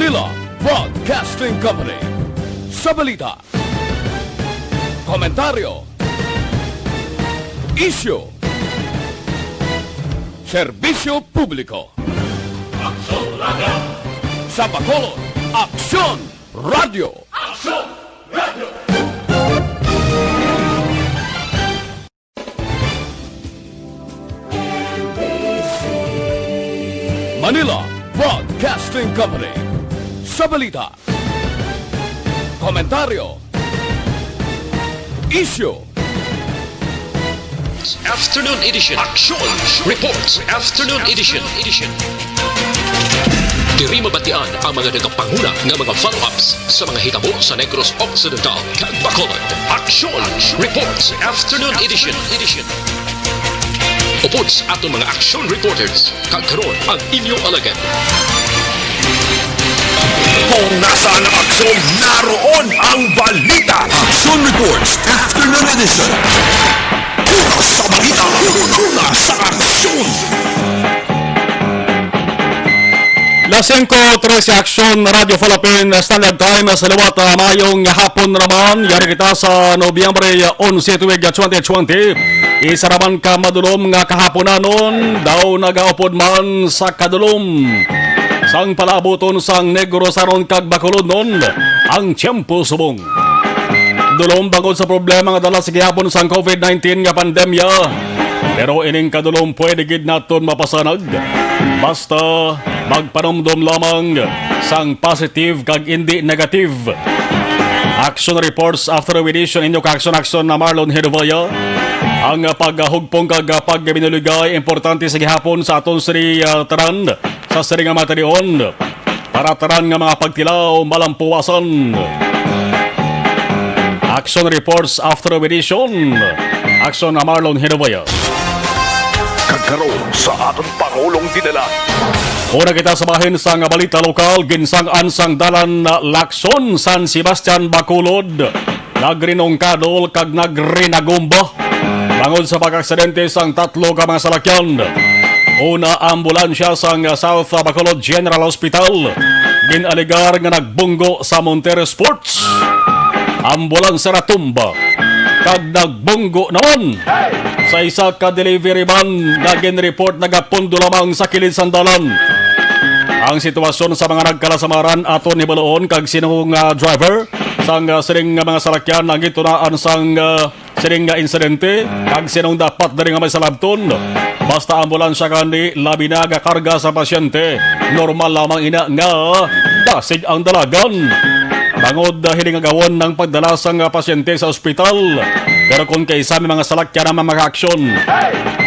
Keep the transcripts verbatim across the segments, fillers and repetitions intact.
Manila Broadcasting Company. Sa balita, komentaryo, isyu, serbisyo publiko. Aksyon Radio. Sa Bacolod, Aksyon Radio. Aksyon Radio. Manila Broadcasting Company. Sa balita, komentaryo, isyu, Afternoon Edition. Action Reports. Afternoon Edition. Diri mabatian ang mga nagapanguna nga mga follow-ups sa mga hitabo sa Negros Occidental kag Bacolod. Action Reports. Afternoon Edition. Edition. Upod sa aton mga action reporters, kag karon ang inyo alagad. Kung nasaan ang aksyon, naroon ang balita. Action Reports, Afternoon Edition. Una sa balita, una sa aksyon. Las singko trese, Aksyon Radio Philippine Standard Time sa liwat, ah, maayong hapon naman. Yari kita sa Nobyembre onse, tuig twenty twenty. Isa naman ka madulom nga kahaponanon, daw nagaupod man sa kadulom sang palaabuton sang Negrosanon kag Bacolodnon ang tiyempo subong. Dulom bangod sa problema nga dala sa gihapon sang covid nineteen nga pandemya. Pero ining kadulom pwede gid naton mapasanag basta magpanumdom lamang sang positive kag indi negative. Action Reports After Edition, inyo ka-action-action na Marlon Hedovaya. Ang, ah, paghugpong kag, ah, pagbinuligay importante sa gihapon sa aton sini, ah, tanan sa sini nga matalion. Para tanan nga mga pagtilaw, malampuwasan. Action Reports After Edition. Action na Marlon Hinuboya. Kagkaron sa aton Pangulong Dinala. Una kita sa bahin sang balita lokal, ginsang-an sang dalan na Lacson, San Sebastian, Bacolod. Nagrinungkadol kag nagrinagumba bangod sa pag-aksidente sang tatlo ka mga salakyan. Una, ambulansya sang South Bacolod General Hospital ginaligar nga nagbunggo sa Montero Sports. Ambulansya natumba kag nagbunggo naman sa isa ka delivery van nga ginreport nagapundo lamang sa kilid sang dalan. Ang sitwasyon sa mga nagkalasamaran aton hibaluon kag sino nga driver sang, ah, sining nga mga salakyan ang gintunaan sang, ah, sining nga insidente, kag sinong dapat diri nga may salabton. Basta ambulansya gani, labi na gakarga sa pasyente, normal lamang ina nga dasig ang dalagan. Bangod, ah, hiling agawon ang pagdala sang, ah, pasyente sa ospital. Pero kung kaisa may mga salakyan ang mga aksyon,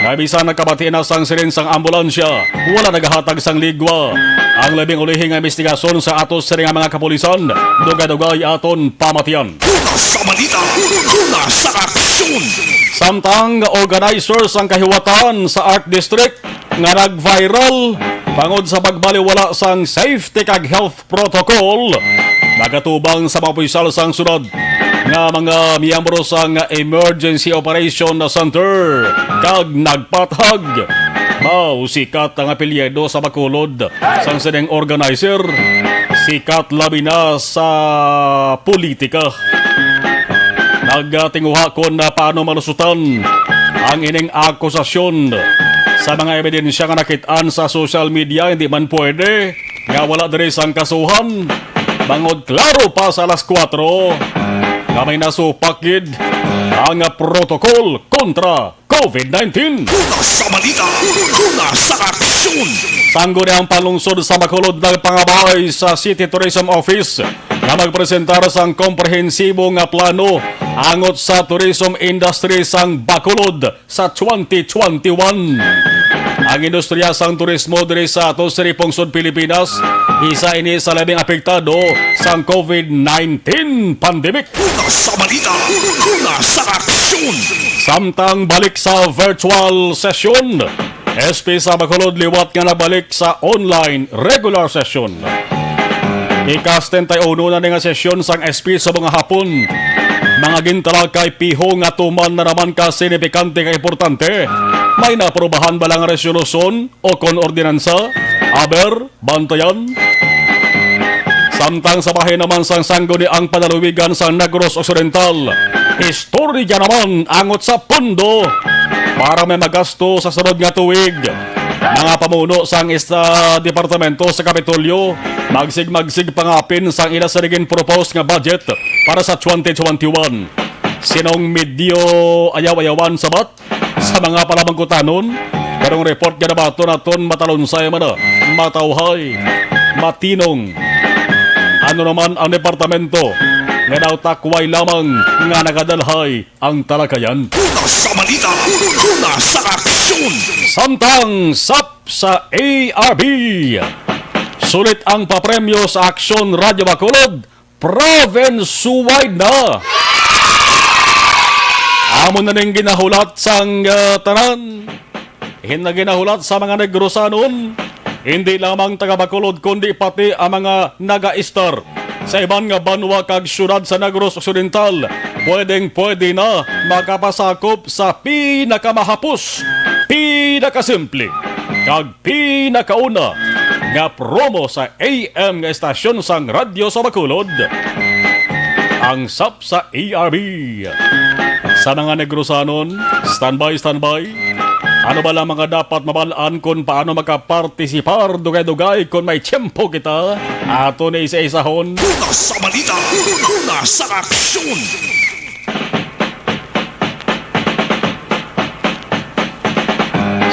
nga bisan nagkabati na sang siren sang ambulansya, wala nagahatag sang ligwa. Ang labing ulihi nga investigasyon sa ato sini nga mga kapulisan, dugay-dugay aton pamatian. Una sa balita, una sa aksyon. Samtang organizers ang kahiwatan sa Art District nga nag-viral bangod sa pagbaliwala sang safety kag health protocol, nagatubang sa mga opisyal sang syudad nga mga miyembro sang Emergency Operation Center kag nagpatag. Mao sikat ang apelyido sa Bacolod sang sining organizer, sikat labi na sa politika. Nagtinguha kon paano malusutan ang ining akusasyon sa mga ebidensya nga nakit-an sa social media. Hindi man pwede nga wala diri sang kasuhan, bangod klaro pa sa alas kuwatro nga may nasupak gid ang protocol kontra covid nineteen. Una sa balita, una sa aksyon. Sangguniang panlungsod sa Bacolod nagpangabay sa City Tourism Office nga magpresentar sang komprehensibo nga plano angot sa tourism industry sang Bacolod sa twenty twenty-one. Ang industriya sang turismo diri sa ato sini pungsod Pilipinas, isa ini sa labing apektado sang covid nineteen pandemic. Una sa balita, una sa aksyon. Samtang balik sa virtual session, S P sa Bacolod liwat nga nabalik sa online regular session. Ika-setenta y uno na ni nga sesyon sang S P subong nga hapon. Mga gintalakay piho nga tuman na naman ka sinipikante nga importante. May naaprubahan ba lang resolusyon o kon ordinansa? Aber, bantayan. Samtang sa bahin naman sang Sangguniang Panaluwigan sa Negros Occidental, istorya naman angot sa pondo para may magasto sa sunod nga tuig. Mga pamuno sang isa departamento sa Kapitolyo, magsig-magsig pangapin sang ila sa naging propose nga budget para sa twenty twenty-one. Sinong medyo ayaw-ayawan sabat sa mga palamangkutanon, pero ang report nga nabaton naton matalunsay man, matawhay, matinong. Ano naman ang departamento nga daw takway lamang nga nagadalhay ang talakayan? Una sa balita, una sa aksyon. Samtang sap sa A R B, sulit ang papremyo sa Aksyon Radyo Bacolod, province-wide na. Amo na ning ginahulat sang, ah, tanan. Hin-, na ginahulat sa mga Negrosanon, hindi lamang taga Bacolod, kundi pati ang mga naga-istar sa iban nga banwa kag syudad sa Negros Occidental, pwedeng-pwede na makapasakop sa pinakamahapos, pinakasimple, kag pinakauna nga promo sa A M nga estasyon sang radyo sa Bacolod, ang sap sa A R B. Sa mga Negrosanon, standby, standby. Ano ba lang mga dapat mabal-an kon paano makapartisipar? Dugay-dugay kon may tiyempo kita, ato ni isa-isahon. Una sa balita, una sa aksyon.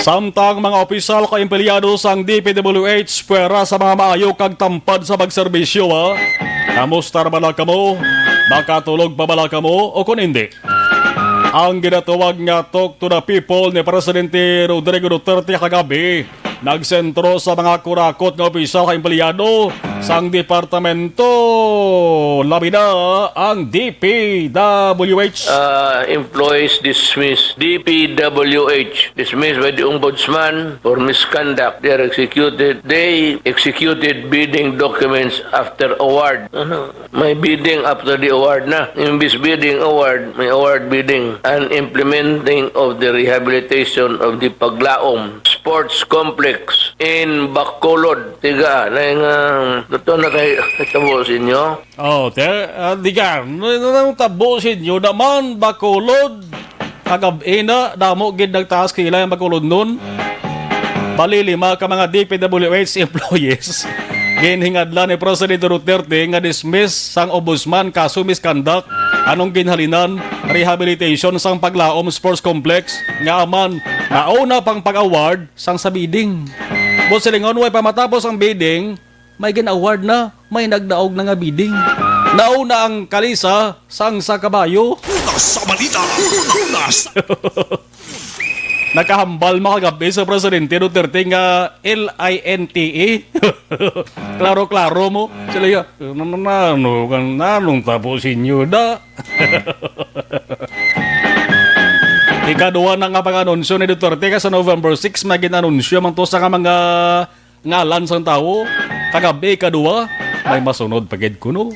Samtang mga opisyal kag empleyado sang D P W H, pwera sa mga maayo kag tampad sa pagserbisyo, ha? Kamusta ra bala kamo? Makatulog pa bala kamo o kon hindi? Ang ginatawag nga Talk to the People ni Presidente Rodrigo Duterte kagabi nagsentro sa mga kurakot nga opisyal kag empleyado sang departamento, labi na ang D P W H. Uh, employees dismissed. D P W H, dismissed by the Ombudsman for misconduct. They are executed. They executed bidding documents after award. Ano? May bidding after the award na. Imbis bidding, award, may award bidding. And implementing of the rehabilitation of the Paglaom Sports Complex in Bacolod. Tiga, na yung, ah, ito na tayo, tabo sa inyo. Oh, te, ah, di ka, ano, ano nang tabo sa inyo naman, Bacolod? Kagab-i na, damo gid nagtaas kilay ang Bacolod nun. Bali, lima ka mga D P W H employees ginhingadlan ni Presidente Duterte nga dismiss sang ombudsman kaso misconduct. Anong ginhalinan? Rehabilitation sang Paglaom Sports Complex nga aman nauna pang pag-award sang sa bidding. Buot silingon, way pa matapos ang bidding, may gin-award na, may nagdaog na nga bidding. Nauna ang kalisa sang sa kabayo. Una sa balita, una sa Nakahambal makagabi sa Presidente Duterte nga L I N T E. Klaro-klaro mo. Sila ya, "Na-, na-, nano, nanong tapo sinyo da?" Ikaduha na nga pag-anunsyo ni Duterte, kay sa November six, may gin-anunsyo man to sa nga mga ngalan sang tawo. Kagabi, ikaduha, may masunod pa gid kuno.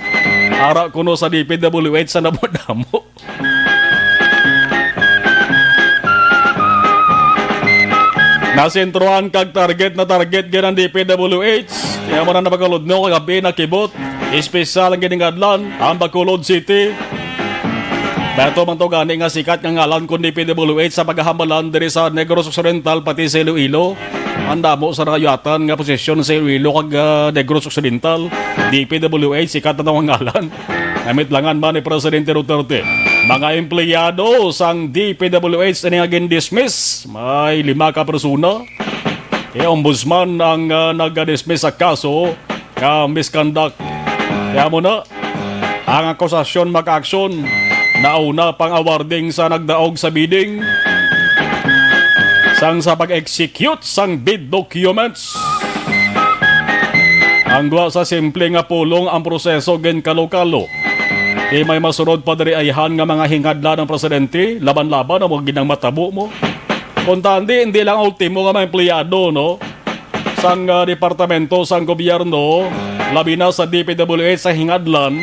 Ara kuno sa D P W H sa damo-damo. Nasentrohan kag target na target gid ang D P W H. Kaya mo na napakalod no kagabi nakibot. Espesyal ang giningadlan ang Bacolod City. Bato man to gani nga sikat nga ngalan kun D P W H sa paghahambalan diri sa Negros Occidental pati sa Iloilo. Ang damo sa nangayatan nga posisyon sa Iloilo kag, ah, Negros Occidental, D P W H, sikat na to nga ngalan. Namitlangan man ni Presidente Duterte, mga empleyado sang D P W H ini nga gindismiss. May lima ka persona. Kay ombudsman ang, ah, nag-dismiss sa kaso nga misconduct. Kaya mo na, ang akusasyon makaaksyon. Nauna pang awarding sa nagdaog sa bidding sang sa pag-execute sang bid documents. Ang duha sa simple nga pulong ang proseso ginkalo-kalo. Di may masunod pa diri ayhan nga mga hingadlan ang presidente, laban-laban ang mga ginang matabo mo. Kung tandi, hindi lang ultimo nga mga empleyado, no? Sang, ah, departamento sang gobyerno, labi na sa D P W H sa hingadlan,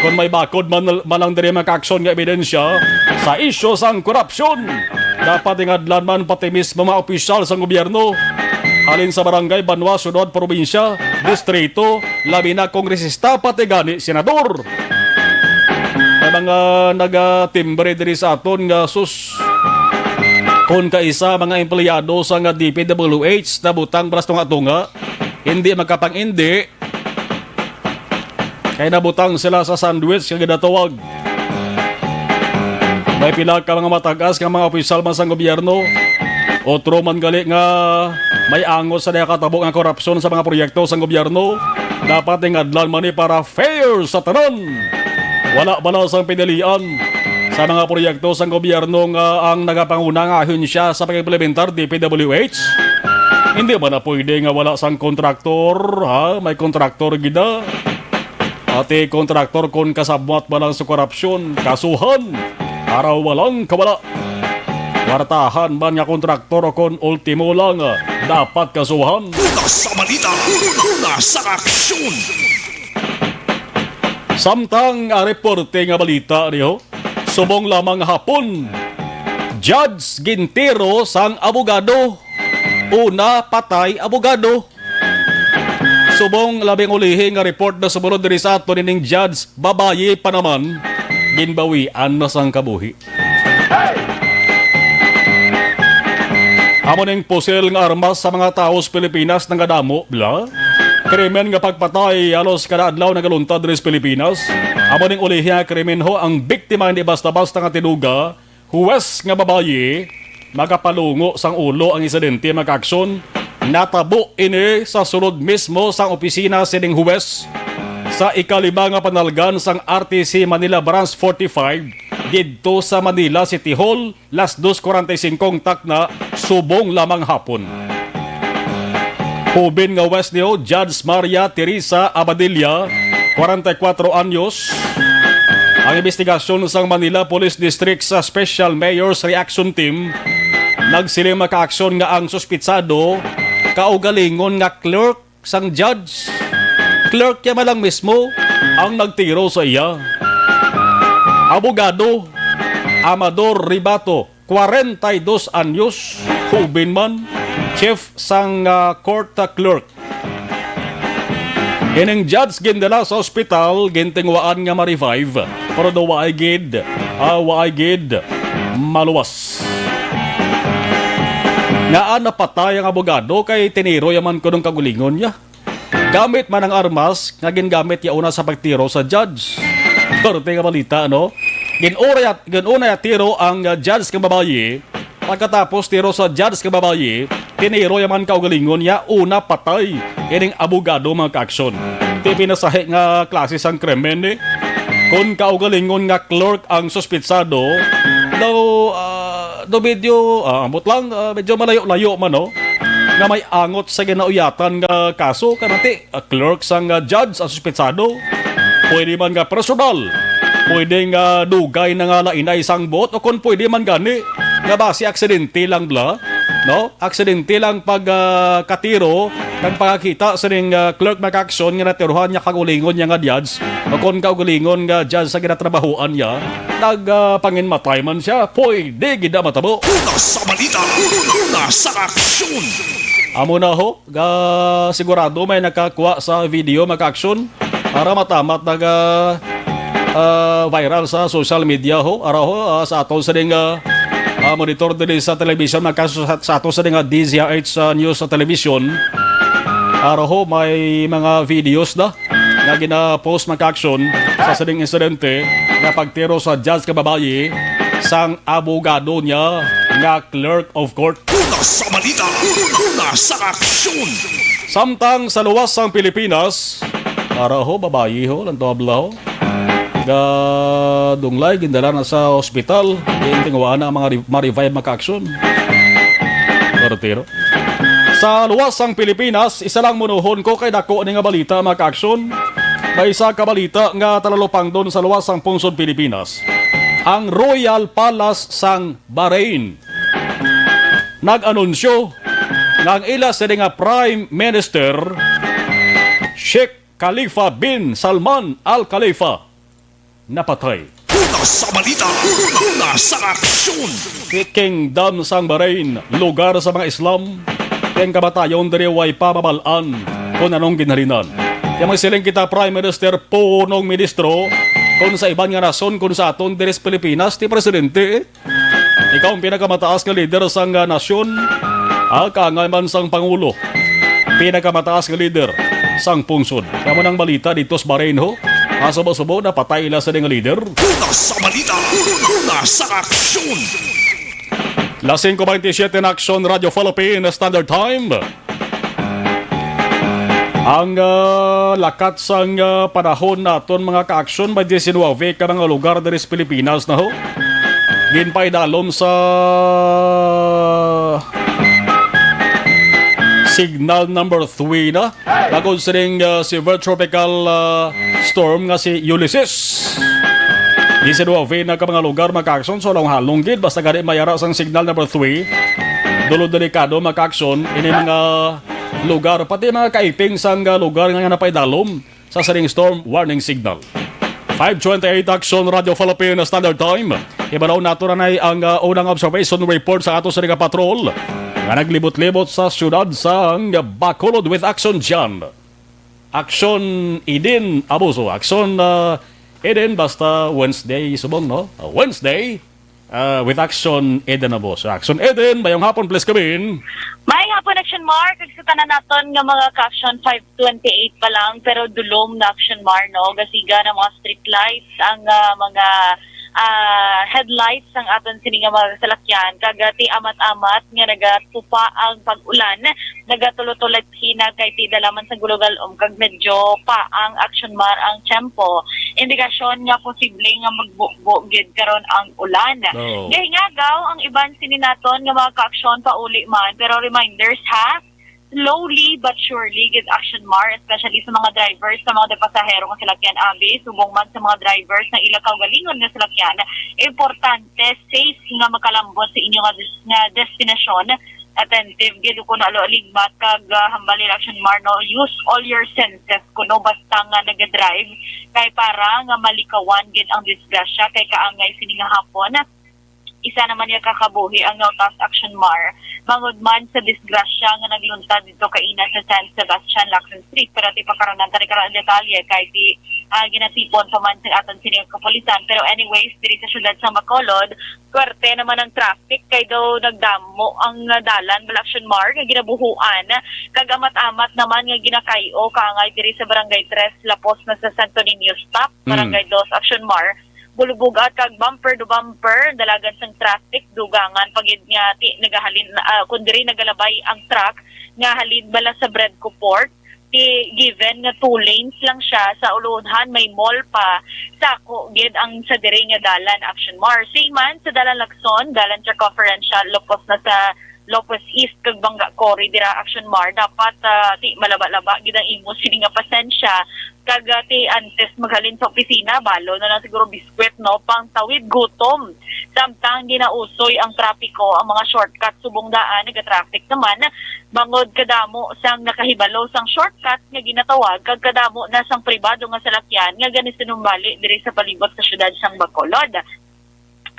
kung may bakod man, man lang diri makaaksyon nga ebidensya sa isyu sang korupsyon. Dapat hingadlan man pati mismo mga opisyal sang gobyerno. halin sa barangay, banwa, syudad, probinsya, distrito, labi na kongresista, pati gani senador. May mga nagatimbre diri sa aton nga sus. Kon kaisa mga empleyado sa nga D P W H nabutang balas tunga-tunga, hindi makapang-indi, kay nabutang sila sa sandwich nga ginatawag. May pila ka mga matag-as nga mga opisyal man sang gobyerno, otro man gali nga may angot sa nakatabo nga korupsyon sa mga proyekto sang gobyerno, dapat ingadlan man ni para fair sa tanan. Wala bala sang pinilian sa mga proyekto sang gobyerno nga ang nagapanguna nga ahensya sa pag-implementar, D P W H? Hindi ba na pwede nga wala sang kontraktor, ha? May kontraktor gid na. Pati kontraktor, kon kasabwat ba lang sa korupsyon, kasuhan para walang kawala. Kwartahan man nga kontraktor o kon ultimo lang, dapat kasuhan. Una sa balita, una sa aksyon. Samtang, ah, reporte nga balita niyo, subong lamang hapon, judge gintiro sang abogado. Una, patay abogado. Subong labing ulihi nga report na sumulod diri sa aton, ining judge, babayi pa naman, ginbawian na sang kabuhi. Amo ning pusil nga armas sa mga tawo sa Pilipinas nangadamo, bla? Krimen nga pagpatay halos kada adlaw nagaluntad diri sa Pilipinas. Amo ning ulihi nga krimen ho, ang biktima hindi basta-basta nga tinuga, huwes nga babayi, magapalungo sang ulo ang insidente, mga kaaksyon. Natabo ini sa sulod mismo sang opisina sining huwes sa ikalima nga panalgan sang R T C Manila Branch forty-five didto sa Manila City Hall, las dos cuarenta y cinco ang takna, subong lamang hapon. Hoben nga huwes niyo, Judge Maria Teresa Abadilla, kwarenta y kuwatro anyos. Ang imbestigasyon sang Manila Police District sa Special Mayor's Reaction Team nagsiling, mga kaaksyon, nga ang suspitsado kaugalingon nga clerk sang judge. Clerk niya man lang mismo ang nagtiro sa iya. Abogado Amador Ribato, kwarenta y dos anyos, hoben man, chief sang, ah, court, ah, clerk. Ining judge gindala sa ospital, gintinguhaan nga ma-revive, pero daw waay gid, ah, waay gid maluwas. Ngaa napatay ang abogado? Kay tiniro ya man kuno ang kaugalingon niya. Gamit man ang armas nga gingamit ya una sa pagtiro sa judge. Parte nga balita, no? Ginuna ya, ginuna ya tiro ang, uh, judge nga babayi. Pagkatapos tiro sa judge nga babayi, tiniro ya man kaugalingon niya una patay ining abogado, mga kaaksyon. Ti pinasahi nga klase sang krimen, eh. Kon kaugalingon nga clerk ang suspitsado, daw, ah, daw medyo, ah, ambot lang, ah, medyo malayo-layo man, no? Nga may angot sa ginauyatan nga kaso, kanati, ah, clerk sang, ah, judge ang suspitsado. Pwede man nga personal, pwede nga dugay na nga lainay sang buot, o kon pwede man gani nga basi aksidente lang bala, no? Aksidente lang pag, ah, katiro kag pagkakita sining, ah, clerk, mga kaaksyon, nga natirohan niya kaugalingon niya nga judge, o kon kaugalingon nga judge sa ginatrabahoan niya, nag, ah, panginmatay man siya. Pwede gid na matabo. Una sa balita, una sa aksyon. Amo na ho, ga, sigurado may nakakuha sa video, mga kaaksyon. Para matamat naga, ah, viral sa social media ho. Ara ho, ah, sa aton sining, ah, ah, monitor diri sa television, mga kaaksyon, sa, sa aton sining, ah, D Z R H, ah, News sa television. Ara ho, may mga videos na nga gina-post, mga kaaksyon, sa sining insidente nga pagtiro sa judge nga babayi sang abogado niya nga clerk of court. Una sa balita, una sa aksyon. Samtang sa luwas sang Pilipinas, ara ho, babayi ho, lantaw bala ho, gadunglay, gindala na sa ospital, gintinguhaan na ang mga re-, ma-revive, mga kaaksyon. Pero tiro. Sa luwas sang Pilipinas, isa lang munuhon ko kay dako ni nga balita, mga kaaksyon. May isa ka balita nga talalupangdon sa luwas sang pungsod Pilipinas. Ang Royal Palace sang Bahrain nag-anunsyo nga ang ila sini nga Prime Minister, Sheikh Khalifa bin Salman Al Khalifa, napatay. Una sa balita, una sa aksyon. Kingdom sang Bahrain, lugar sa mga Islam, Ti ang kamatayon diri way pababal-an kon anong ginhalinan. Kaya magsiling kita, Prime Minister, punong ministro, kung sa iban nga nasyon, kung sa aton diri sa Pilipinas, ti presidente, eh. Ikaw ang pinakamataas nga lider sang, ah, nasyon, ah, kaangay man sang pangulo, pinakamataas nga lider sang pungsod. Kamo nang balita dito sa Bahrain, ho? Ang subo-subo, napatay ila sa nga lider. Una sa balita, una sa aksyon. Las singko bentisiete na aksyon, Radyo Philippine Standard Time. Ang, ah, lakat sang, ah, panahon naton, mga kaaksyon, may diecinuebe ka mga lugar diri sa Pilipinas na, ho. Ginpaidalom sa signal number three na. Bangod sining, ah, severe tropical, ah, storm nga si Ulysses. Diecinuebe na ka mga lugar, mga kaaksyon, so halong-halong gid, basta gani may ara sang signal number three. Dulo delikado, mga kaaksyon, ini mga lugar, pati mga kaiping sang, ah, lugar nga napaidalom sa sining storm warning signal. Five twenty-eight aksyon, Radyo Philippine Standard Time. Ibaraw nato na nay ang, ah, unang observation report sa ato sa nga patrol nga naglibot-libot sa siyudad sang Bacolod with Action Jan. Action Eden Abuso. Action, ah, Eden, basta Wednesday subong, no? Ah, Wednesday, ah, with Action Eden Abuso. Action Eden, mayong hapon, please come in. May hapon, Action Mar, kag sa tanan naton nga mga ka-action, five twenty-eight pa lang, pero dulom na, Action Mar, no? Gasiga na mga street lights, ang, ah, mga, ah, headlights sang aton sini nga mga salakyan, kag, ah, ti amat-amat nga nagatupa ang pag-ulan, nagatulotulot hinag kay ti dala man sa gulog-alom, kag medyo pa ang, Action Mar, ang tiyempo. Indikasyon nga posible nga magbubo gid karon ang ulan. Oo. Gahingagaw ang iban sini naton nga mga kaaksyon pauli man, pero reminders ha, slowly but surely gid, Action Mar, especially sa mga drivers sa mga pasahero nga salakyan, abi, subong man sa mga drivers ng ila kaugalingon nga salakyan, importante safe nga makalambot sa inyo nga des-, nga destinasyon. Attentive gid kuno, alo, aligmat kag, ah, hambal ni Action Mar, no? Use all your senses kuno basta nga nagadrive, kay para nga malikawan gid ang disgrasya, kay kaangay sini nga hapon isa naman niya ka kabuhi ang nautas, Action Mar, bangod man sa disgrasya nga nagluntad dito kaina sa San Sebastian, Lacson Street. Pero ti pakaronan tani karon ang detalye kay ti, ah, ginatipon pa man sa aton sini nga kapulisan. Pero anyways, diri sa siyudad sa Bacolod, swerte naman ang traffic kay daw nagdamo ang, ah, dalan, bala, Action Mar, nga ginabuhuan, kag amat-amat naman nga ginakay-o kaangay diri sa Barangay Tres, lapos na sa Santo Niño stop, Mm. Barangay Dos, Action Mar, bulubog-at kag bumper to bumper, dalagan sang traffic, dugangan pa gid nga ti nagahalin, ah, kun diri nagalabay ang truck nga halin bala sa Bredco Port, ti given nga two lanes lang siya, sa ulunhan may mall pa, sako gid ang sa diri nga dalan, Action Mar. Same man sa dalan Lacson, dalan circumferential, lapos na sa Lopez East kag Bangga Quarry dira, Action Mar, dapat, ah, ti malaba-laba gid ang imo sini nga pasensya, kag, ah, ti antes maghalin sa opisina, balo na lang siguro biskwit, no, pangtawid gutom. Samtang ginausoy ang trapiko, ang mga shortcut subong daan, nagatraffic naman, bangod kadamo sang nakahibalo sang shortcut nga ginatawag, kag kadamo na sang pribado nga salakyan nga ginasinumbali diri sa palibot sa siyudad sang Bacolod.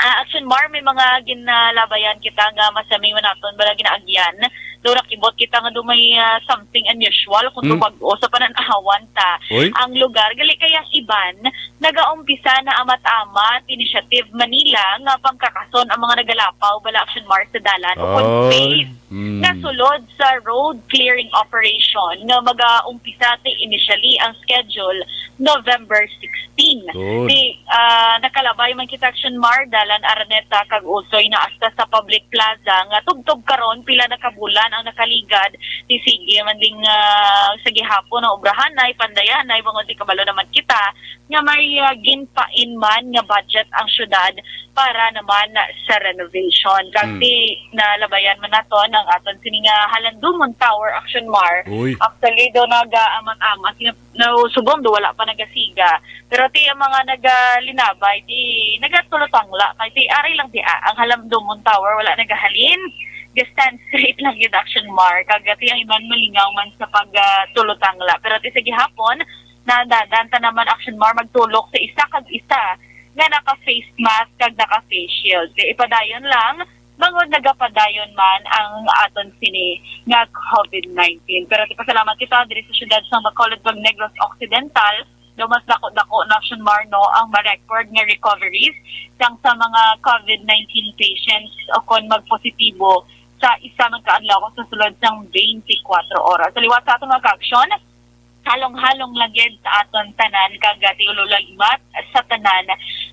Ah, Action Mar, may mga ginalabayan kita nga masami man naton bala ginaagyan. Daw nakibot kita nga daw may, ah, something unusual kung Mm. bag-o sa panan-awan ta. Uy. Ang lugar, gali kay ang iban, nagaumpisa na amat-amat Initiative Manila nga pangkakason ang mga nagalapaw bala, Action Mar, sa dalan o kon Ay. safe Mm. nga sulod sa road clearing operation nga magaumpisa ti initially ang schedule November sixteen. Good. Ti, ah, nakalabay man kita, Action Mar, dalan Araneta kag Usoy na hasta sa public plaza nga tubtob karon pila na ka bulan ang nakaligad. Ti sige man ding, ah, sa gihapon ang obrahanay, pandayanay, bangod ti kabalo naman kita nga may, ah, ginpain man nga budget ang syudad para naman sa renovation. Kag Mm. ti nalabayan man naton ang aton sini nga Halandomon Tower, Action Mar. Uy. Actually, do nagaamat-amat nga, no, subong do wala pa nagasiga. Pero ti ang mga nagalinabay, di nagatulotangla. Kay ti ari lang ti, ah, ang Halandomon Tower wala nagahalin. Just stand straight lang gid, Action Mar. Kag ti ang iban malingaw man sa pag, ah, tulotangla. Pero ti sa gihapon, naandadan ta naman, Action Mar, magtulok sa isa kag isa nga naka-face mask kag naka-face shield. Di ipadayon lang, bangod nagapadayon man ang aton sini nga covid nineteen. Pero ipasalamat kita diri sa siyudad sang Bacolod kag Negros Occidental, daw mas dako-dako na, Action Mar, no, ang ma-record nga recoveries sang sa mga covid nineteen patients o kon magpositibo sa isa man ka adlaw sa sulod sang twenty-four oras. Sa liwat sa aton mga kaaksyon, halong-halong lang gid sa aton tanan kag, ah, tiulo lagmat sa tanan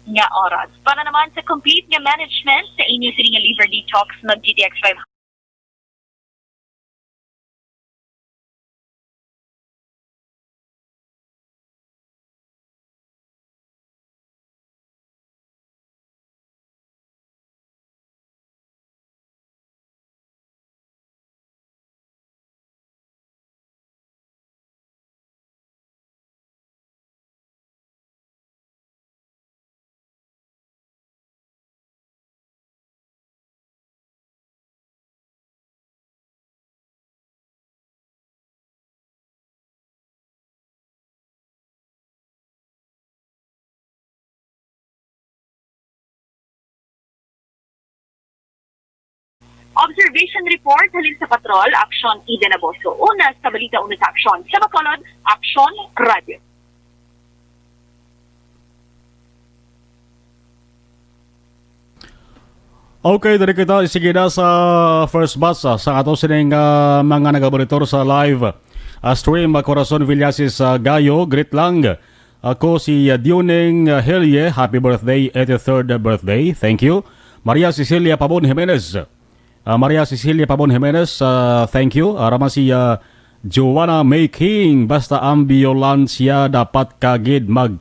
nga oras. Para naman sa complete nga management sa inyo sini nga liver detox, mag G T X five. Observation report halin sa Patrol, Aksyon Eden Abuso. Una sa balita, una sa aksyon. Sa Bacolod, Aksyon Radio. Okay, diri kita. Sige na sa first batch, ah, sa ato sining, ah, mga nagamonitor sa live, ah, stream, ah, Corazon Villasis, ah, Gayo, greet lang. Ako si, ah, Dioning, ah, Helie, happy birthday, eighty-third birthday. Thank you. Maria Cecilia Pabon Jimenez. Ah, Maria Cecilia Pabon Jimenez, ah, thank you. Ah, ara man si, ah, Joanna May King, basta ambulansya dapat ka gid mag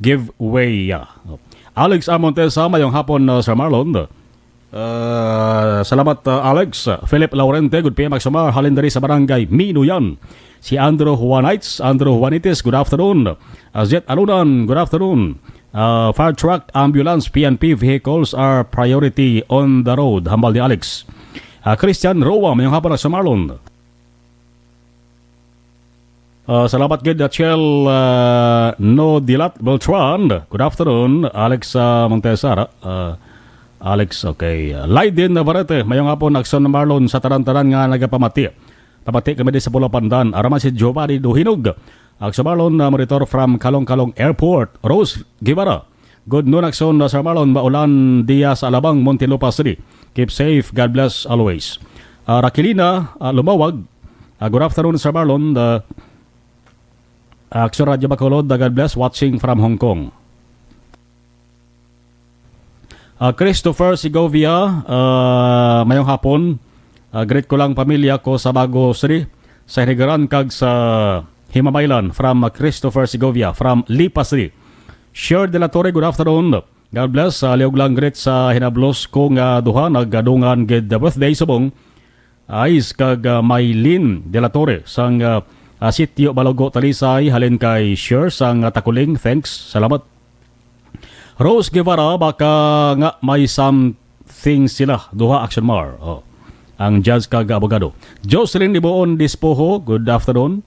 giveaway. Ah, Alex A. Montesa, mayong hapon, ah, Sir Marlon. Ah, salamat, ah, Alex. Philip Laurente, good P M Aksyon Mar, halin diri sa barangay Minuyan. Si Andrew Juanites, Andrew Juanites, good afternoon. Ah, Zet Alunan, good afternoon. Ah, fire truck, ambulance, P N P vehicles are priority on the road. Hambal ni Alex. Ah, Christian Roa, mayong hapon, Aksyon Marlon. Ah, salamat gid, Chel, ah, No Dilat Beltran. Good afternoon, Alex, ah, Montesar. Ah, Alex, okay. Ah, Laiden Navarrete, mayong hapon, Aksyon Marlon, sa tanan-tanan nga nagapamati. Pamati kami di sa Pulapandan. Ara man si Giovanni Duhinog. Aksyon Marlon, ah, monitor from Calong-Calong Airport. Rose Guevara. Good noon, Aksyon, uh, Sir Marlon. Maulan diya sa Alabang, Muntinlupa City. Keep safe. God bless always. Uh, Raquelina, uh, Lumawag. Uh, good afternoon, Sir Marlon. Uh, Aksyon Radyo Bacolod, uh, God bless. Watching from Hong Kong. Uh, Christopher Segovia, uh, mayong hapon. Uh, greet ko lang pamilya ko sa Bago City, sa Hinigaran kag sa Himamaylan, from, uh, Christopher Segovia, from Lipa City. Sher de la Torre, good afternoon. God bless. Ah, liog lang greet sa hinablos ko nga duha, nagdungan gid birthday subong. Ais kag, ah, Mylene de la Torre sang, ah, ah, Sitio Balogo, Talisay, halin kay Sher sang, ah, Takuling. Thanks. Salamat. Rose Guevara, baka nga may something sila duha, Action Mar. Oh. Ang judge kag abogado. Jocelyn Dibuon Dispoho, good afternoon.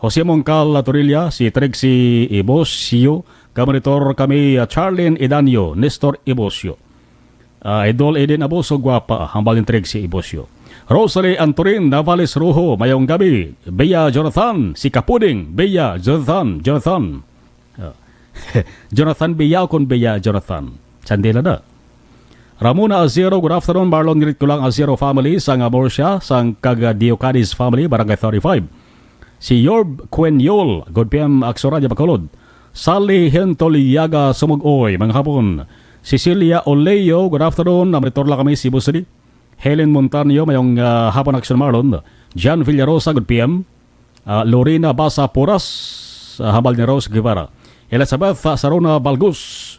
Jose Mongcal Latorilla, si Trixie Ibosio, ka monitor kami, ah, Charlene Idanio, Nestor Ibosio. Ah, Idol Eden Abuso, gwapa, hambal ni Trixie Ibosio. Rosalie Antorin Navales Rojo, mayong gabi. Bea Jonathan, si Kapuding, Bea Jonathan, Jonathan. Ah. Jonathan Bea o kon Bea Jonathan? Sandila na. Ramona Azero, good afternoon. Marlon, greet ko lang Azero family, sang Amorcia, sang kag Diocanis family, Barangay thirty-five. Si Yorb Quenyol, good P M, Aksora, Bacolod. Sally Hentoliaga, Sumog-oy, mga hapon. Cecilia Oleo, good afternoon. Namonitor lang kami, Cebu City. Helen Montaño, mayong, ah, hapon, Action Marlon. Jan Villarosa, good P M. Ah, Lorena Basa Puras, ah, hambal ni Rose Guevara. Elizabeth, ah, Sarona Balgus,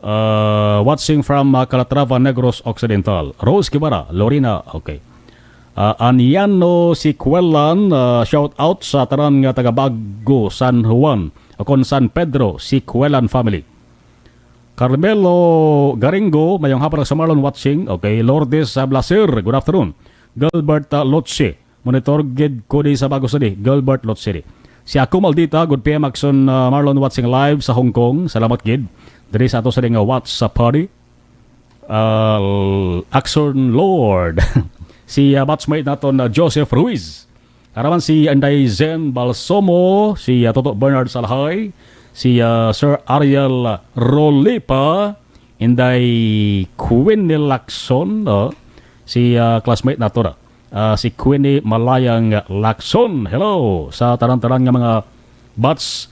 ah, watching from, ah, Calatrava, Negros Occidental. Rose Guevara, Lorena, okay. Ah, Aniano Sicuelan, ah, shout out sa tanan nga taga Bago, San Juan, o kon San Pedro, Sicuelan family. Carmelo Garingo, mayong hapon sa Marlon watching. Okay, Lourdes, ah, Blaser, good afternoon. Gilbert, ah, Lotse, monitor gid ko di sa Bago City. Gilbert Lotse di. Si Ako Maldita, good P M Action, ah, Marlon watching live sa Hong Kong. Salamat gid. Diri sa ato sa nga WhatsApp party. ah, Action Lord. Si, ah, batchmate naton na Joseph Ruiz. Ara man si Inday Zen Balsomo, si, ah, Toto Bernard Salhay, si, ah, Sir Ariel Rolipa, Inday Queenie Lacson, oh, si, ah, classmate nato na, ah, si Queenie Malayang Lacson. Hello sa tanan-tanan nga mga batch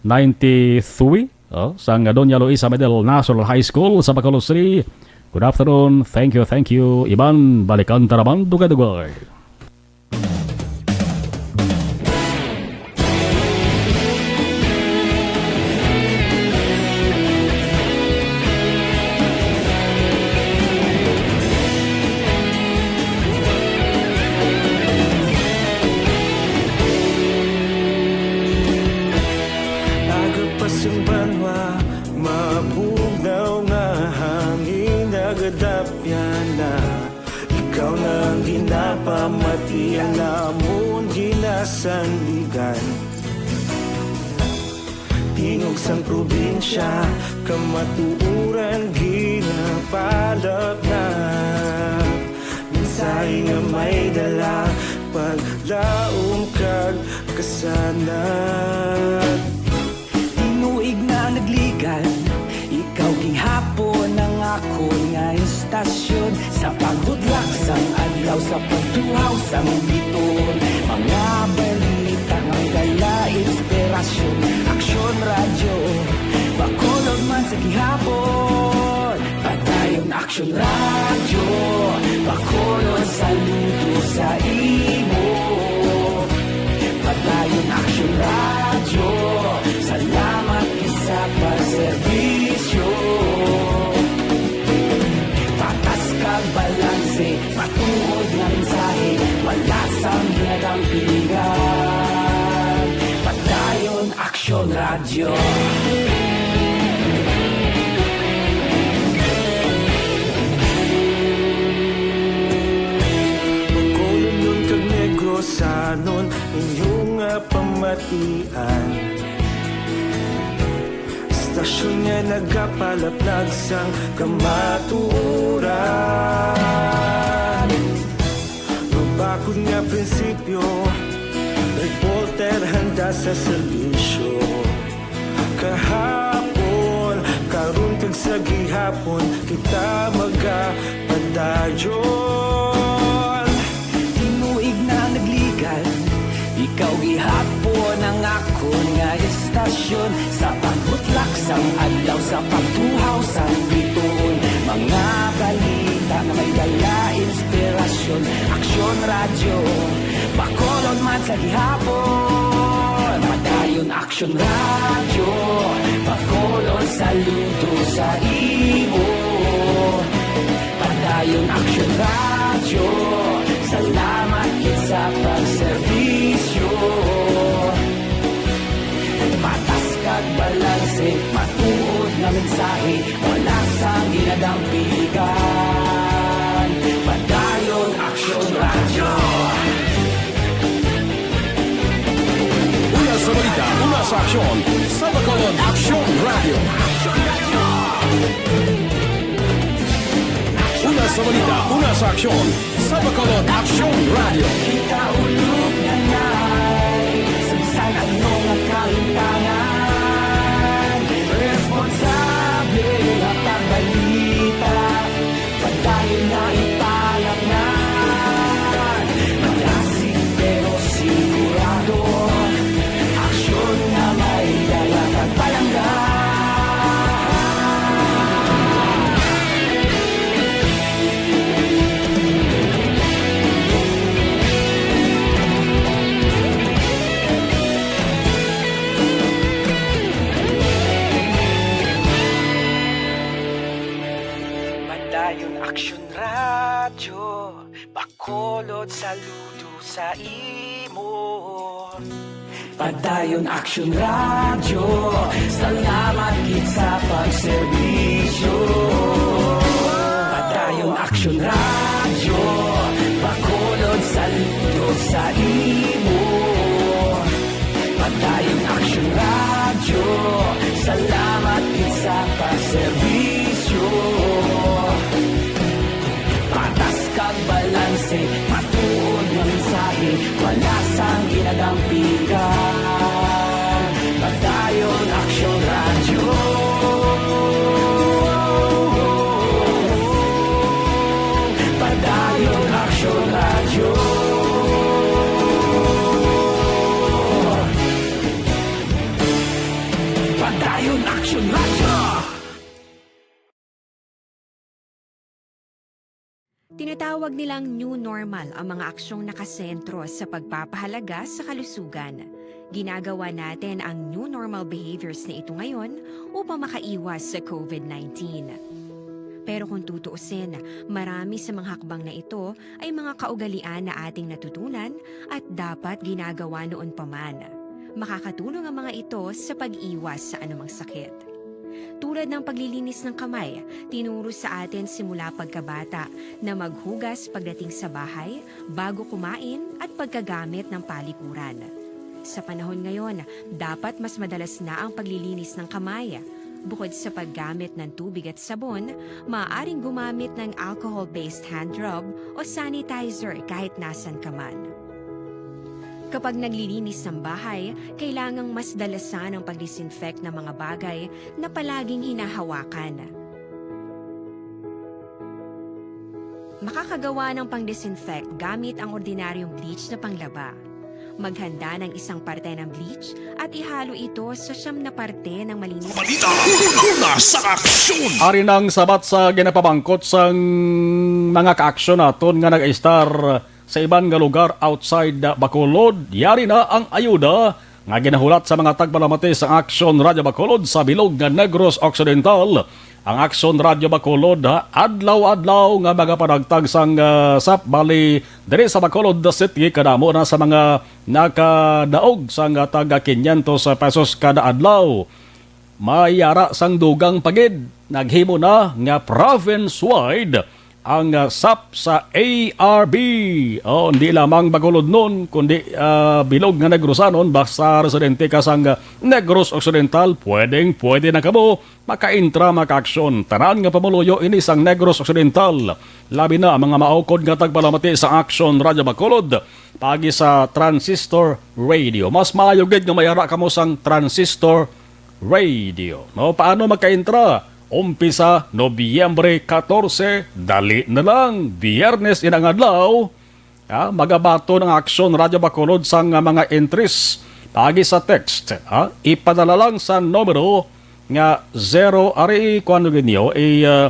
ninety-three, oh, sang Doña Luisa Middle National High School sa Bacolod City. Good afternoon. Thank you, thank you. Iban, balikan ta naman dugay-dugay. Aga pa sing banwa, mabugnaw nga hangin nagadapyan na. Ikaw na ang ginapamatian namon ginasandigan. Tingog sang probinsya, kamatuoran ginapalapnap. Mensahe nga may dala, paglaom kag kasanag. Tinuig na nagligan, ikaw gihapon ang akon nga istasyon. Sa pagbutlak sang adlaw, sa pagtuhaw sang bituon, mga balita nga may dala inspirasyon. Aksyon Radyo, Bacolod man sa gihapon. Padayon Aksyon Radyo, Bacolod, saludo sa imo. Padayon Aksyon Radyo, salamat gid sa pagserbisyo. Patas kag balanse, matuod nga mensahe, wala sang ginadampigan. Padayon Aksyon Radyo. Bacolodnon kag Negrosanon, inyo nga pamatian. Istasyon nga nagapalaplag sang kamatuoran. Mabakod nga prinsipyo, reporter handa sa serbisyo. Kahapon, karon kag sa gihapon, kita magapadayon. Tinuig na nagligan, ikaw gihapon ang akon nga istasyon. Sa pagbutlak sang adlaw, sa pagtuhaw sang bituon, mga balita nga may dala inspirasyon. Aksyon Radyo, Bacolod man sa gihapon. Padayon Aksyon Radyo, Bacolod, saludo sa imo. Padayon Aksyon Radyo, salamat gid sa pagserbisyo. Patas kag balanse, matuod nga mensahe, wala sang ginadampigan. Padayon Aksyon Radyo. Una sa balita, una sa aksyon, sa Bacolod Aksyon Radyo. Una sa balita, una sa aksyon, sa Bacolod Aksyon Radyo. Kita ulog na ngay, sa bisan ano nga kahimtangan, responsable nga pagbalita. Padayon na ipalapnan. Malasig pero sigurado. Aksyon nga may dala kag palangga. Padayon Aksyon Radyo, Bacolod, saludo sa imo. Padayon Aksyon Radyo, salamat gid sa pagserbisyo. Padayon Aksyon Radyo, Bacolod, saludo sa imo. Padayon Aksyon Radyo, salamat gid sa pagserbisyo. Tawag nilang new normal ang mga aksyong nakasentro sa pagpapahalaga sa kalusugan. Ginagawa natin ang new normal behaviors na ito ngayon upang makaiwas sa covid nineteen. Pero kung tutuusin, marami sa mga hakbang na ito ay mga kaugalian na ating natutunan at dapat ginagawa noon pa man. Makakatulong ang mga ito sa pag-iwas sa anumang sakit. Tulad ng paglilinis ng kamay, tinuro sa atin simula pagkabata na maghugas pagdating sa bahay, bago kumain at pagkagamit ng palikuran. Sa panahon ngayon, dapat mas madalas na ang paglilinis ng kamay. Bukod sa paggamit ng tubig at sabon, maaaring gumamit ng alcohol-based hand rub o sanitizer kahit nasan ka man. Kapag naglilinis ng bahay, kailangang mas dalasan ang pag-disinfect ng mga bagay na palaging hinahawakan. Makakagawa ng pang-disinfect gamit ang ordinaryong bleach na panglaba. Maghanda ng isang parte ng bleach at ihalo ito sa siyam na parte ng malinis. Balita una sa aksyon. Ari nang sabat sa ginapamangkot sang mga kaaksyon naton nga nag-istar sa iban nga lugar outside Bacolod. Yari na ang ayuda nga ginahulat sa mga tagpalamati sa Aksyon Radyo Bacolod sa bilog nga Negros Occidental. Ang Aksyon Radyo Bacolod, ha, adlaw-adlaw nga magapanagtag sang, ah, sap, bali diri sa Bacolod City, kadamo na sa mga nakadaog sang taga quinientos pesos kada adlaw. May ara sang dugang pa gid, naghimo na nga province-wide ang, ah, sap sa A R B. Oh, hindi lamang Bacolodnon, kundi, ah, bilog nga Negrosanon, basta residente ka sang, ah, Negros Occidental, pwedeng pwede na kamo makaintra, makaaksyon. Tanan nga pumuluyo ini sang Negros Occidental, labi na ang mga maukod nga tagpalamati sa Aksyon Radyo Bacolod, paagi sa Transistor Radio. Mas maayo gid nga may ara kamo sang Transistor Radio. No, paano makaintra? Umpisa Nobyembre katorse, dali na lang. Biyernes ina nga adlaw, ah, magabaton ang Aksyon Radyo Bacolod sang, ah, mga entries paagi sa text, ah. Ipadala lang sa numero nga zero, ari, kuwan ninyo, i, ah,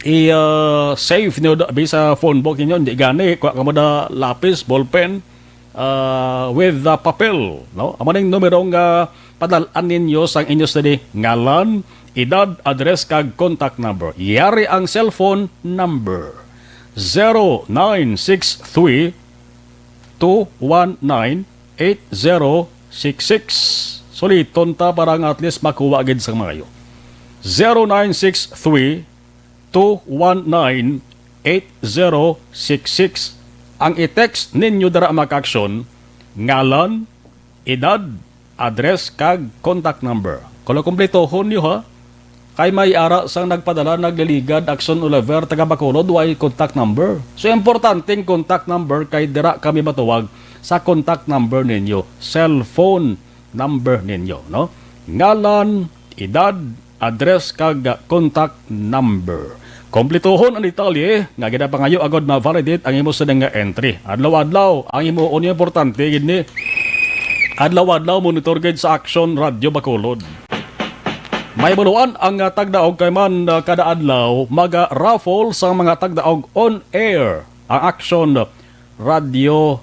i, ah, save niyo da-, bi sa phone book ninyo, hindi gani, kuha kamo da lapis, ballpen, ah, with the papel, no? Amo ning numero nga padal-an ninyo sang inyo sini ngalan, edad, address, kag contact number. Yari ang cellphone number, zero nine six three two one nine eight zero six six. Suliton ta para nga at least makuha gid sang maayo. Zero nine six three two one nine eight zero six six. Ang i-text ninyo dira, mga kaaksyon, ngalan, edad, address, kag contact number. Kuno kumpletohon niyo, ha? Kay may ara sang nagpadala, nagliligad, Aksyon Oliver, taga Bacolod, way contact number. So, importante ang contact number kay dira kami matuwag sa contact number ninyo, cellphone number ninyo, no? Ngalan, edad, address, kag contact number. Kompletohon ang detalye nga ginapangayo agod ma-validate ang imo sini nga entry. Adlaw-adlaw ang imo, unya importante gid ni, adlaw-adlaw monitor gid sa Aksyon Radyo Bacolod. May baluan ang, ah, tagdaog kay man, ah, kada adlaw maga-raffle sang mga tagdaog on air ang Aksyon Radyo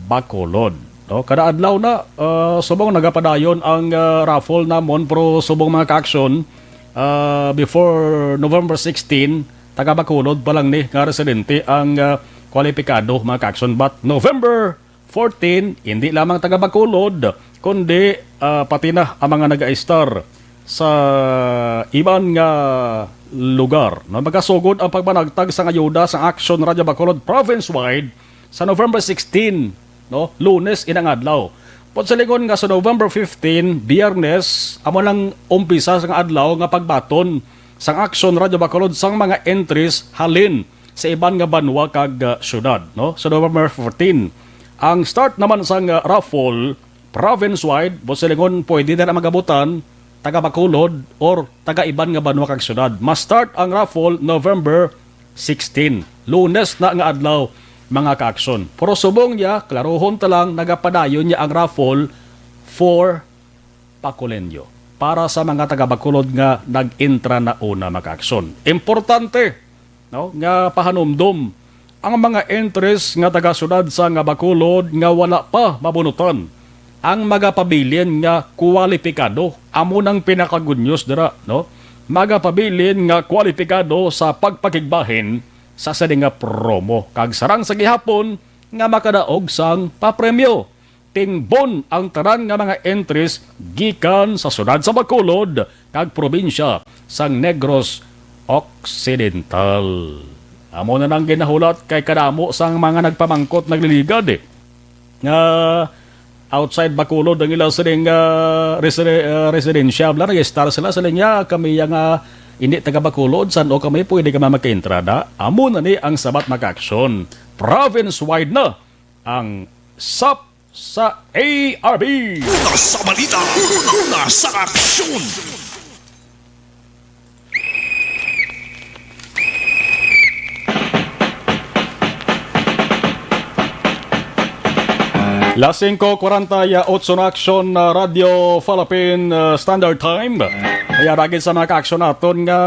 Bacolod. No, kada adlaw na, ah, subong nagapadayon ang, ah, raffle namon, pero subong, mga kaaksyon, ah, before November sixteen, taga Bacolod pa lang ni nga residente ang, ah, kwalipikado, mga kaaksyon. But November fourteen, hindi lamang taga Bacolod, kundi, ah, pati na ang mga nag-a-estar sa iban nga lugar, no? Magasugod ang pagpanagtag sang ayuda sang Aksyon Radyo Bacolod province-wide sa November sixteen, no? Lunes ina nga adlaw. Buot silingon nga sa November fifteen, Biyernes, amo nang umpisa sang adlaw nga pagbaton sang Aksyon Radyo Bacolod sang mga entries halin sa iban nga banwa kag, ah, syudad, no? Sa November fourteen. Ang start naman sang, ah, raffle, province-wide, buot silingon pwede na magabutan, taga Bacolod or taga iban nga banwa kag syudad. Ma-start ang raffle November sixteen, Lunes na nga adlaw, mga kaaksyon. Pero subong niya, klarohon ta lang, nagapadayon niya ang raffle for Bacoleño, para sa mga taga Bacolod nga nag-intra na una, mga kaaksyon. Importante, no, nga pahanumdom Ang mga entries nga taga-siyudad sa nga Bacolod nga wala pa mabunutan ang magapabilin nga kwalipikado. Amo nang pinaka-good news dira, no? Magapabilin nga kwalipikado sa pagpakigbahin sa sini nga promo, kag sarang sa gihapon nga makadaog sang papremyo. Tingbon ang tanan nga mga entries gikan sa siyudad sa Bacolod kag probinsya sang Negros Occidental. Amo na nang ginahulat kay kadamo sang mga nagpamangkot, nagliligad, eh, nga outside Bacolod ang ila sining, ah, reside-, ah, residensya. Bala, nag-star sila, sila niya, kami yang, ah, hindi taga Bacolod, san-o kami pwede kami magkaentrada? Amo na ni ang sabat, mga ka-aksyon. Province-wide na ang sap sa A R B. Una sa balita, una sa aksyon. Las singko kwarenta y otso na aksyon, uh, Radyo Philippine, uh, Standard Time. Kaya dagit sa mga ka-aksyon naton nga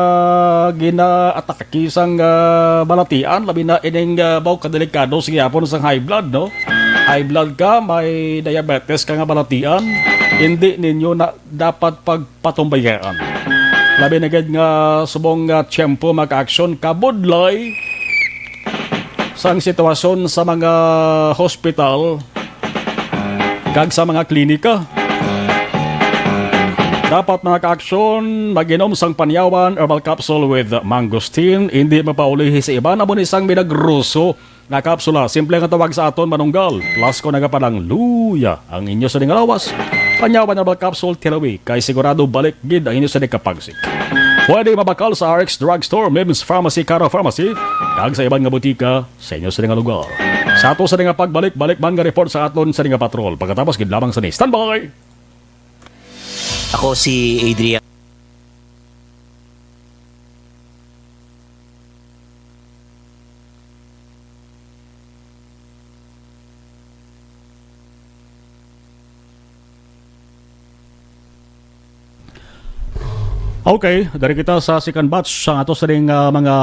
ginaatake sang, uh, balatian, labi na ining, uh, baw kadelikado sa gihapon sang high blood, no? High blood ka, may diabetes ka nga balatian, hindi ninyo na dapat pagpatumbayaan. Labi na gid nga subong nga tiyempo, mga ka-aksyon, kabudlay sang sitwasyon sa mga hospital kag sa mga klinika. Dapat, mga ka-aksyon, mag-inom sang Panyawan Herbal Capsule with Mangosteen. Hindi mapaulihi sa iban, amo ni sang milagroso nga kapsula. Simple nga tawag sa aton manunggal. Plus ko nagapanangluya ang inyo sa nga lawas. Panyawan Herbal Capsule Tilawi, kay sigurado balik gid ang inyo sa kapagsik. Pwede mabakal sa R X Drugstore, Mims Pharmacy, Cara Pharmacy, kag sa iban nga butika sa inyo sa nga lugar. Sa ato sa nga pagbalik-balik man nga report sa aton sa nga patrol. Pagkatapos gid lamang sa ni. Standby! Ako si Adrian. Okay, dari kita sa second batch sa ato sa ning, ah, mga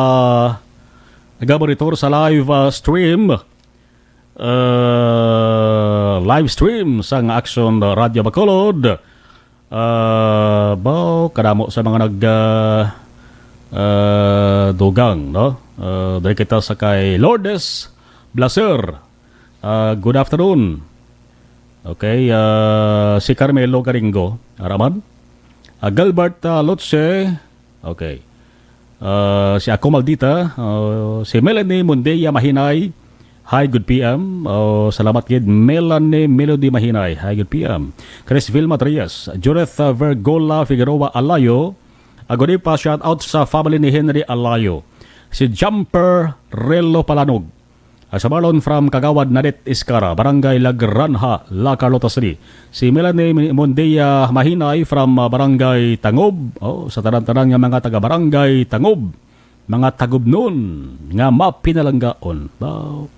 nagamonitor sa live, ah, stream. Uh, live stream sang Action Radio Bacolod. Uh, baw, kadamo sa mga nag, uh, uh, dugang, no? Uh, dari kita sa kay Lourdes Blaser. Uh, good afternoon. Okay, uh, si Carmelo Garingo, araman. Uh, Gilbert, uh, Lotse. Okay. Uh, si Ako Maldita, uh, si Melanie Mundia Mahinay. Hi, good P M. Uh, salamat gid, Melanie Melody Mahinay. Hi, good P M. Chris Vilma Trias, Judith, uh, Vergola Figueroa Alayo. Aguni pa, shout out sa family ni Henry Alayo. Si Jumper Relo Palanog. Ah, sa Marlon from Kagawad Nadit Iskara, Barangay La Granja, La Carlota City. Si Melanie Mondia Mahinay from, ah, Barangay Tangob. Oh, sa tanan-tanan nga mga taga Barangay Tangob, mga Tagubnon nga mapinalanggaon. Wow.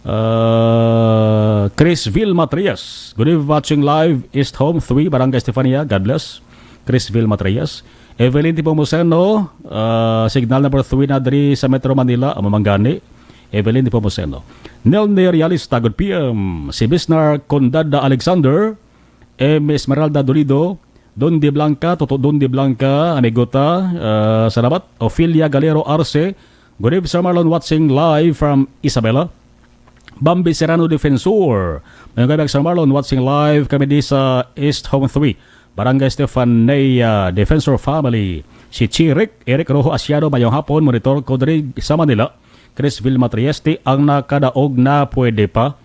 Ah, Chris Vil Matrias. Good evening, watching live, East Home three, Barangay Estefania. God bless. Chris Vil Matrias. Evelyn Tipomuceno, ah, signal number three na diri sa Metro Manila, amo man gani. Evelyn Tipomuceno. Nelny Realista, good P M. Si Bisnar Condada Alexander, M Esmeralda Dolido, Don De Blanca, Toto Don De Blanca, amigota, ah, salamat. Ophelia Galero Arce, good evening, Sir Marlon, watching live from Isabela. Bambi Serrano Defensor, mayong gabi, Sir Marlon, watching live kami di sa East Home three, Barangay Stefania, Defensor family. Si Chirik, Eric Rojo Asiado, mayong hapon, monitor ko diri sa Manila. Chris Vilma Trieste, ang nakadaog na pwede pa.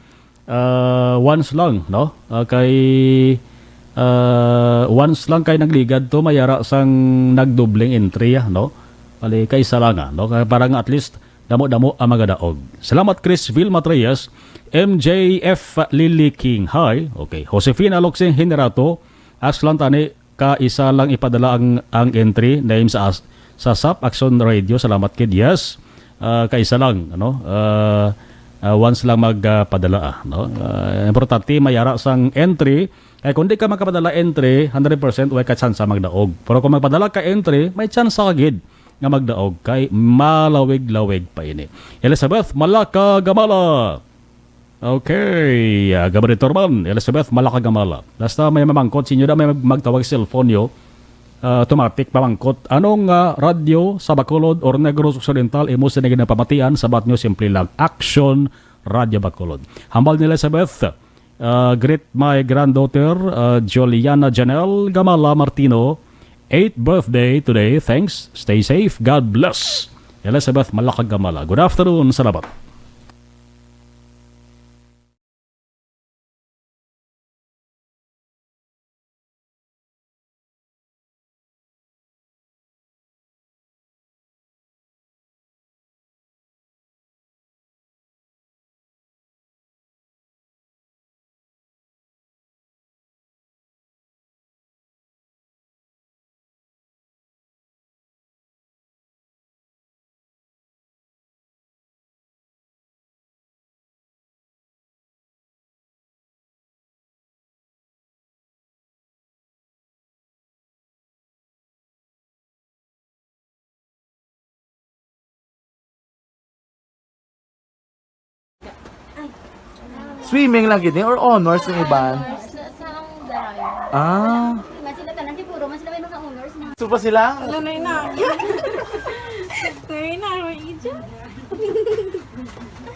Ah, once lang, no? Ah, kay, ah, once lang kay nagligad to, may ara sang nagdubling entry, ah, no? Bali, kaisa lang, ah, no? Kaya parang at least, damo-damo ang magadaog. Salamat, Chris Vilma Trias, M J F Lily King. Hi. Okay. Josefina Loxing Generato, as lang tani, kaisa lang ipadala ang, ang entry name sa as-, sa sap Action Radio. Salamat kid. Yes. Ah, kaisa lang, ano? Ah, ah, once lang magpadala, ah, no? Ah, importante may ara sang entry. Kay kung di ka makapadala entry, hundred percent way ka chance magdaog. Pero kung magpadala ka entry, may chance ka gid nga magdaog kay malawig-lawig pa ini. Elizabeth Malaka Gamala. Okay, ah, Gabinete Turban, Elizabeth Malaka Gamala. Basta may mamangkot sa inyo na may mag-, magtawag sa cellphone nyo, ah, automatic mamangkot. Anong, ah, radyo sa Bacolod or Negros Occidental imo sa ginapamatian? Sabat nyo, simple lang. Action Radio Bacolod. Hambal ni Elizabeth, uh, greet my granddaughter, uh, Juliana Janelle Gamala Martino, eighth birthday today. Thanks. Stay safe. God bless. Elizabeth Malakag Gamala. Good afternoon. Salamat. Swimming lang gid ni or honors ng iban? Honors na sa ang Darayo. Ah. Mas sila tanan, di puro, mas sila may mga honors na. Gusto pa sila? Wala na yun na. Wala na yun na, may ija.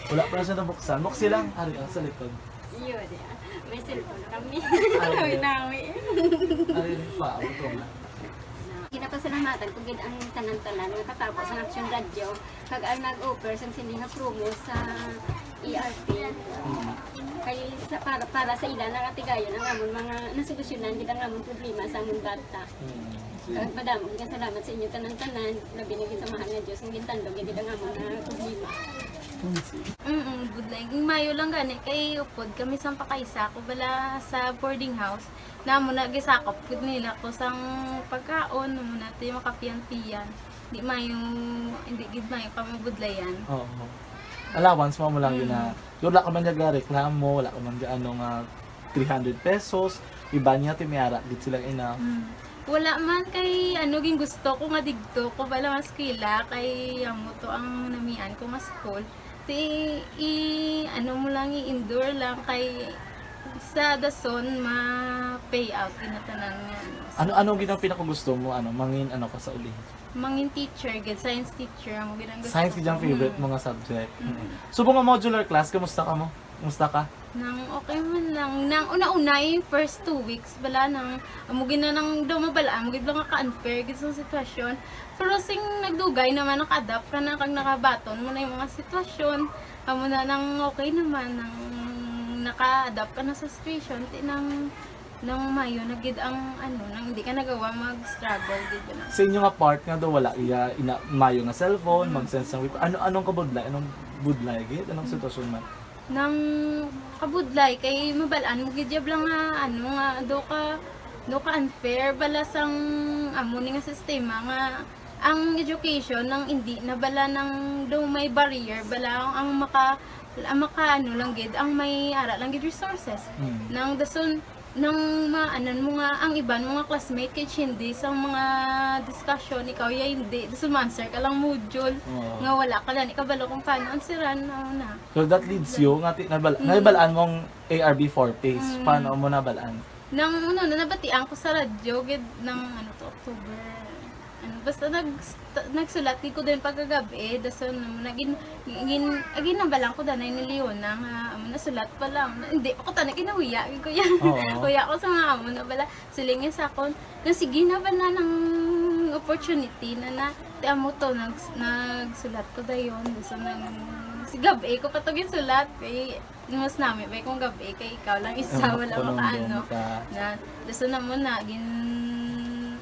Wala pa na siya nabuksan. Buksi lang. Ari, ah, sa likod. Yun, yeah. May cellphone kami. Ay, nawi. Ay, pa, ito nga. Ginapasalamatan ko gid ang tanan-tanan nga katabo sa Action Radio kag ang nag-offer sang sini nga promo sa E R P. Mm. Kay sa, para, para sa ila na nga tigayon ang amon mga nasolusyonan gid ang amon problema sa amon bata. Mm. Kag madamo nga salamat sa inyo tanan-tanan, labi na gid sa Mahal nga Dios nga gintandog gid ang amon nga problema. Mm, budlay. Ging mayo lang gani kay upod kami sang pakaisa ko bala sa boarding house. Namo na gisakop gid nila ko sang pagkaon, mo na ti makapiyan-piyan. Di mayo, hindi gid mayo kami budlayan. Oo. Allowance mo, mo lang yun na, Mm. Yun, wala ka man nagareklamo, wala ka man ga-, ano nga, three hundred pesos, iba niya, ti may ara gid sila ina. Mm. Wala man kay, ano, ging gusto ko nga digto ko bala nga eskwela, kay amo to ang namian ko nga school. Ti, i-, ano mo lang, i-endure lang kay sa dason ma-pay out ina tanan nga, ano. Ano, ano gid ang pinakagusto mo, ano, mangin, ano ka sa uli? Mangin teacher gid, science teacher, amo gid ang gusto Science gid ang ko. Favorite Mm. mo nga subject. Mm. Mm. Subong nga modular class, kamusta ka mo? Kamusta ka? Nang okay man lang. Nang una-una, yung first two weeks, bala nang, amo gid na nang daw mabal-an, amo gid lang ka-unfair gid sa sitwasyon. Pero sing nagdugay naman, naka-adapt ka na, kag nakabaton mo na yung mga sitwasyon. Amo na nang okay naman, nang naka-adapt ka na sa situation, ti nang, nang mayo na gid ang, ano, nang hindi ka nagawa mag-struggle gid na. Sa inyo nga part nga daw wala iya ina-, mayo nga cellphone, Mm. mag-send sang request. Ano, anong kabudlay? Anong budlay gid? Anong Mm. sitwasyon man? Nang kabudlay kay mabal-an mo gid jab lang nga, ano, nga do ka, do ka unfair bala sang amo ni nga sistema nga ang education nang indi na bala nang do may barrier bala ang, ang maka, ang maka, ano lang gid, ang may ara lang gid resources. Mm. Nang dason, nang maanan mo nga ang iban mo nga classmate kay hindi sa mga discussion, ikaw ya hindi. Dason ma-answer ka lang module Oo. nga wala ka lang ikabalo kung paano answeran, ano na. So that leads you nga ti-, nabal-, Mm. nabalaan mong A R B four phase. Mm. Paano mo nabalaan? Nang, ano, na nabatian ko sa radyo, gid, nang, ano to, October, ano, basta nag-, st-, nagsulat gid ko din pagkagabi, dason, ano, nagin-, gin-, agin nabalaan ko danay ni Leona nga, amo, nasulat pa lang. Hindi pa ko tanay kinahuya, gid ko yan. Oo. Huya ko sa mga amo na bala. Siling niya sa akon, "Na, sige na ba na ng opportunity na na, ti amo to, nag-, nagsulat ko dayon." So, nang, si gab-i ko pa to ginsulat, kay mas nami ba kung gab-i, kay ikaw lang isa, Ang wala makaano. Ka. Na, gusto na mo na, gin-,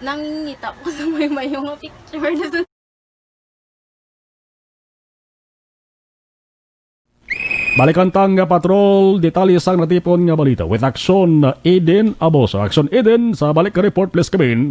nangingita ko sa may mayo nga picture. Balikan tang, uh, patrol, detalye sang natipon nga balita with Action Eden Aboso. Action Eden, sa balik ka report, please come in.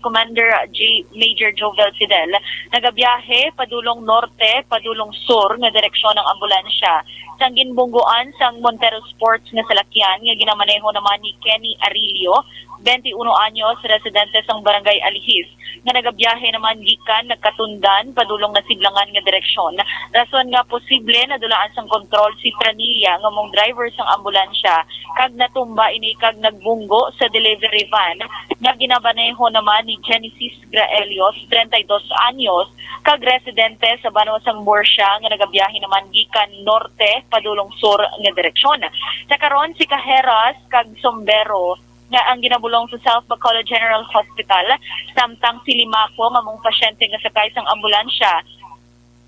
Commander J-, Major Jovel Fidel, nagabiyahe padulong norte, padulong sur nga direksyon ang ambulansya. Sang ginbungguan sang Montero Sports nga salakyan nga ginamaneho naman ni Kenny Arilio, twenty-one anyos, residente sang Barangay Alihis, nga nagabiyahe naman gikan Nagkatundan padulong Nasidlangan nga direksyon. Rason nga posible nadulaan sang kontrol si Franilla nga mong driver sang ambulansya kag natumba ini kag nagbunggo sa delivery van nga ginamaneho naman ni Genesis Graelios, treinta y dos anyos, kag residente sa banwa sang Murcia nga nagabiyahe naman gikan norte padulong sur nga direksyon. Sa karon, si Cajeras kag Sombero nga ang ginabulong sa South Bacolod General Hospital, samtang si Limaco nga mong pasyente nga sakay sang ambulansya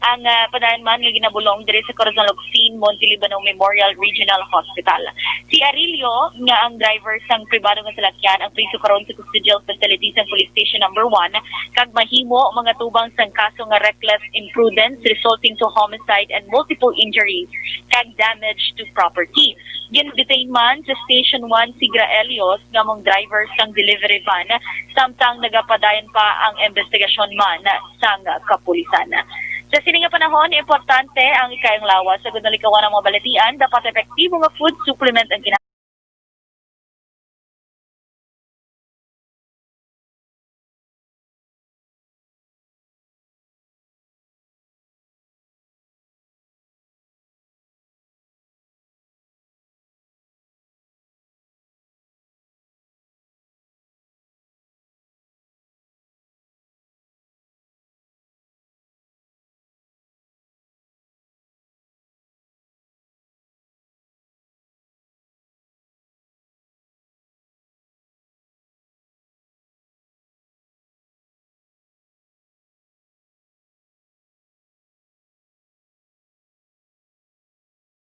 ang, ah, padayon man nga ginabulong diri sa Corazon Locsin Monte Libano Memorial Regional Hospital. Si Arilio, nga ang driver sang pribado nga salakyan, ang priso karon sa custodial facility sang Police Station Number One kag mahimo mangatubang sang kaso nga reckless imprudence resulting to homicide and multiple injuries kag damage to property. Gin-detain man sa Station One si Graelios nga mong driver sang delivery van, samtang nagapadayon pa ang investigasyon man sang kapulisan. Sa sini nga panahon, importante ang ikayang lawas. Agud malikawan ang mga balatian, dapat epektibo nga food supplement ang kina-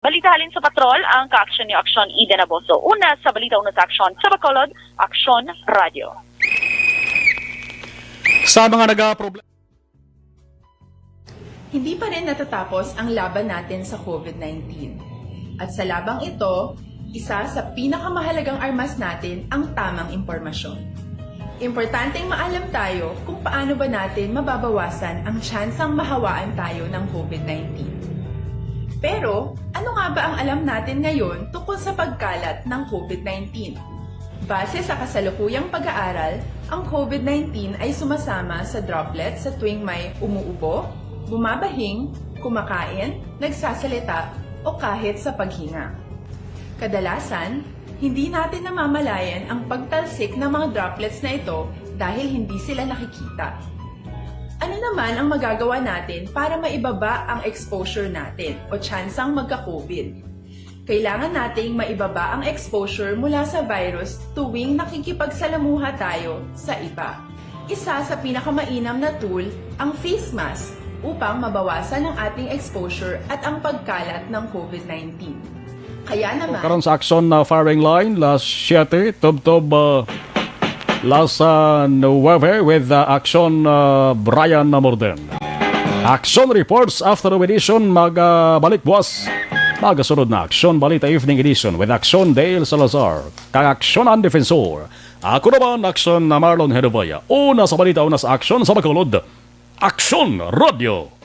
Balita halin sa patrol, ang kaaksyon ni Aksyon Eden Aboso. Una sa balita, una sa aksyon sa Bacolod, Aksyon Radio. Sa mga nagaproblema. Hindi pa rin natatapos ang laban natin sa COVID nineteen. At sa labang ito, isa sa pinakamahalagang armas natin ang tamang impormasyon. Importanteng maalam tayo kung paano ba natin mababawasan ang tsansang mahawaan tayo ng COVID nineteen. Pero, ano nga ba ang alam natin ngayon tungkol sa pagkalat ng COVID nineteen? Base sa kasalukuyang pag-aaral, ang COVID nineteen ay sumasama sa droplets sa tuwing may umuubo, bumabahing, kumakain, nagsasalita, o kahit sa paghinga. Kadalasan, hindi natin namamalayan ang pagtalsik ng mga droplets na ito dahil hindi sila nakikita. Ano naman ang magagawa natin para maibaba ang exposure natin o tsansang magka-COVID? Kailangan nating maibaba ang exposure mula sa virus tuwing nakikipagsalamuha tayo sa iba. Isa sa pinakamainam na tool ang face mask upang mabawasan ang ating exposure at ang pagkalat ng COVID nineteen. Kaya naman, karon sa Aksyon na firing line, las siete, tubtob, ah, las, ah, nuwebe with, ah, Aksyon, ah, Brian Namorden. Aksyon Reports Afternoon Edition, magbalik buwas. Magasunod na Aksyon Balita Evening Edition with Aksyon Dale Salazar kag Aksyon ang Defensor. Ako naman, Aksyon na Marlon Hedovaya. Una sa balita, una sa aksyon sa Bacolod. Aksyon Radio.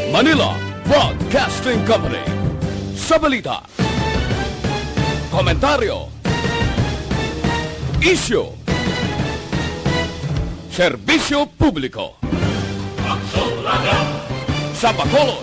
Manila Broadcasting Company. Sa balita, komentaryo, isyu, serbisyo publiko. Aksyon Radio. Sa Bacolod,